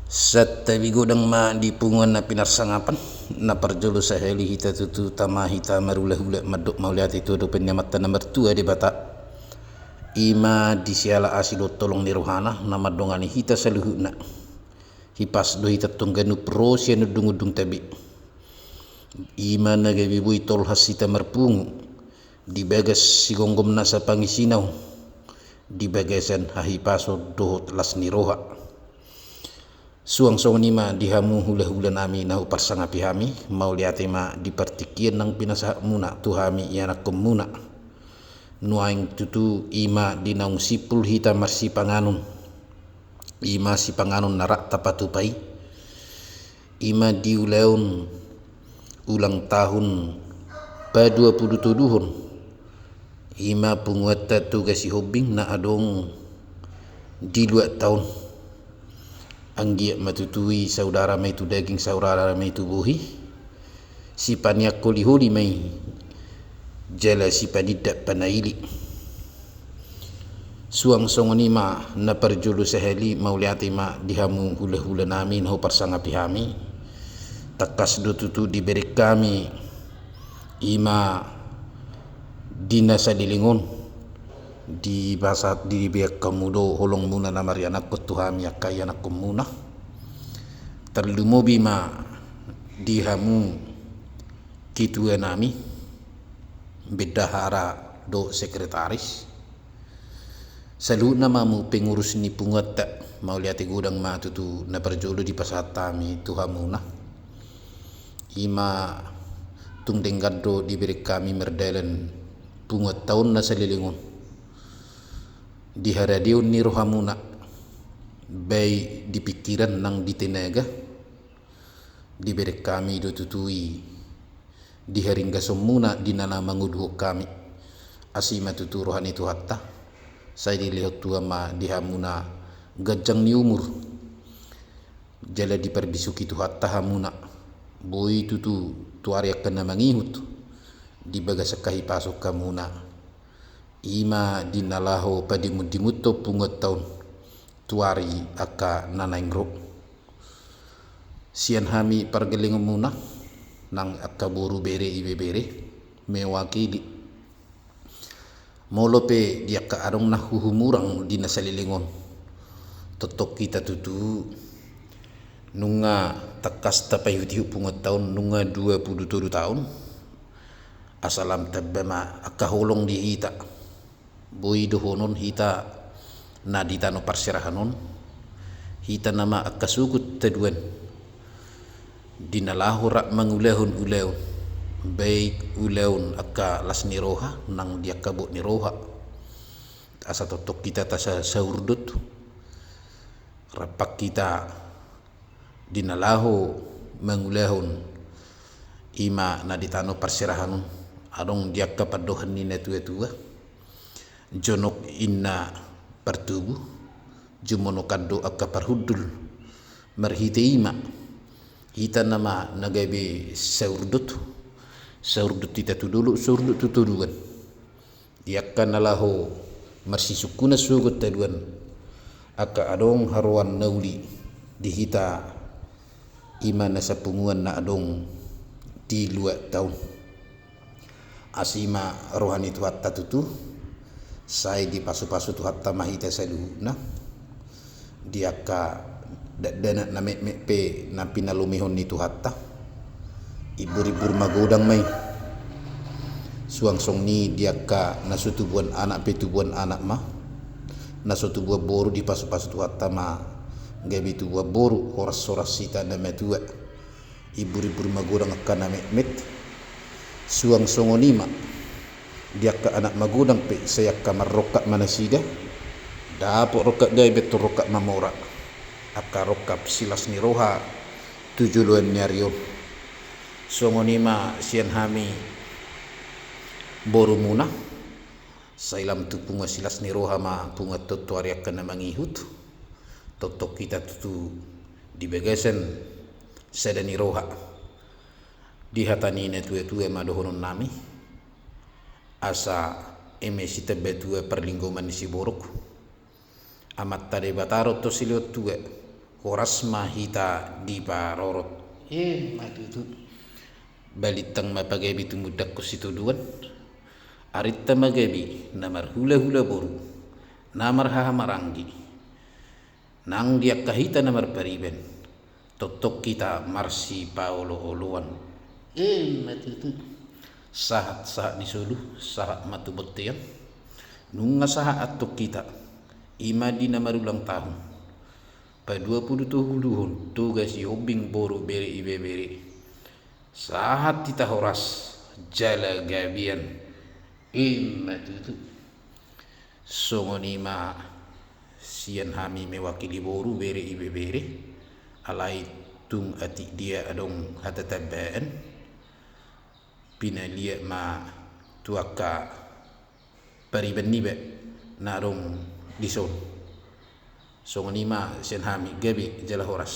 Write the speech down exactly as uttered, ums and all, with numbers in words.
Santabi godang ma di punguan na pinarsangapan. Na parjolo sahali hita tutu tama hita marhulahula mandok mauliate tu adopan ni Amanta na martua Debata. I ma di siala asi dohot holong ni rohana na mandongani hita saluhutna. Hipas do hita tong ganup ro sian undungundungta be. I ma na gabe boi tolhas hita marpungu di bagas sigomgom nasa pangisina on, di bagasan hahipason dohot las ni roha. Suang songon i ma di hamu hulahula nami na huparsangapi hami, mauliate ma di partingkian nang pinasahatmuna tu hami ianakkonmuna. Nuaeng tutu i ma di naung simpul hita marsipanganon, i ma sipanganon na rap tapatupa i, i ma di ulaon ulang tahun paduapulutoluhon, i ma punguanta Toga Sihombing na adong di luat taon. Anggiat ma tutu i saudara ma i tu daging, saudara ma i tu bohi, sipaniangholiholi ma i jala sipanindak panaili. Suang songon i ma na parjolo sahali mauliate ma di hamu hulahula nami na huparsangapi hami. Tangkas do tutu dibereng hami i ma di na saleleng on, di basa dibereng hamu do holongmuna na marianakhon tu hami angka ianakkonmuna. Tarlumobi ma di hamu ketua nami, bendahara dohot sekretaris, saluhutna ma hamu pengurus ni punguanta, mauliate godang ma tutu na parjolo dipasahat hami tu hamuna. I ma tung denggan do dibereng hami mardalan punguanta on na saleleng on di haradeon ni rohamuna, baik di pingkiran nang di tenaga. Dibereng hami do tutu i di haringgasonmuna di na, na manguduhon hami. Asi ma tutu roha ni Tuhanta, sai dilehon Tuhan ma di hamuna ganjang ni umur. Jala diparbisuhi Tuhanta hamuna, boi tutu tu ari angka na mangihut di bagasan hahipason hamuna. I ma di na laho padimundimunhon punguanta on tu ari angka na naeng ro. Sian hami pargellengonmuna nang angka boru, bere, ibebere, mewakili. Molo pe di angka adong na huhumurang di na saleleng on, tongtong hita tutu nunga tangkas tapaihutihut punguanta on nunga dua pulu tolu taon. Asa lam tamba ma angka holong di hita. Boi dohonon hita na di tano parserahan on, hita nama angka sogot haduan di na laho rap mangulahon ulaon, baik ulaon angka las ni roha nang di angka bot ni roha. Asa tongtong hita tasaurdot, rap hita di na laho mangulahon i ma na di tano parserahan on. Adong di angka pandohan ni natuatua, jonok inna partubu, jumonokan do angka parhundul. Marhite i ma hita nama na gabe saurdot, saurdot hita tu dolok, saurdot tu toruan. Di angka na laho marsisungkunan sogot haduan, angka adong haroan na uli di hita, i ma na sapunguan na adong di luat taon. Asi ma roha ni Tuhanta tutu, sai dipasupasu Tuhanta ma hita saluhutna. Di angka dakdanak na metmet pe na pinalumehon ni Tuhanta, imburimbur magodang ma i. Suang songon i di angka na so tubuan anak pe tubuan anak ma, na so tubuan boru dipasupasu Tuhanta ma gabe tubuan boru, horashoras hita na matua. Imburimbur magodang angka na metmet. Suang songon i ma di angka anak magodang pe, sai angka marrongkap ma nasida, dapot rongkap gabe tu rongkap mamora, angka rongkap silas ni roha tu joloan ni ari on. Songon i ma sian hami borumuna, sai lam tu punguan silas ni roha ma punguanta on tu ari angka na mangihut. Tongtong hita tutu di bagasan sada ni roha. Di hata ni natuatua ma dohonon nami, asa eme sitambatua parlinggoman ni siborok. Amanta Debata do tong silehon tua, Horas ma hita diparorot. Ima tutu. Balintang ma pagabe tumundalhon sitadoan. Arinta ma gabe na marhulahula boru, na marhahamaranggi. Nang di angka hita na marpariban, tongtong hita marsipaolooloan. Ima tutu. Sahat, sahat ni solu, sahat ma tu bontean. Nunga sahat antong hita, ima di na marulang tahun. Paduapulutohuluhon Toga Sihombing boru bere ibebere. Sahat hita horas jala gabean. Ima tutu. Songon i ma sian hami mewakili boru bere ibebere. Alai tung atik dia adong hata tambaan, pinaliat ma tu angka pariban niba na adong dison. Songon i ma sian hami, gabe jala horas.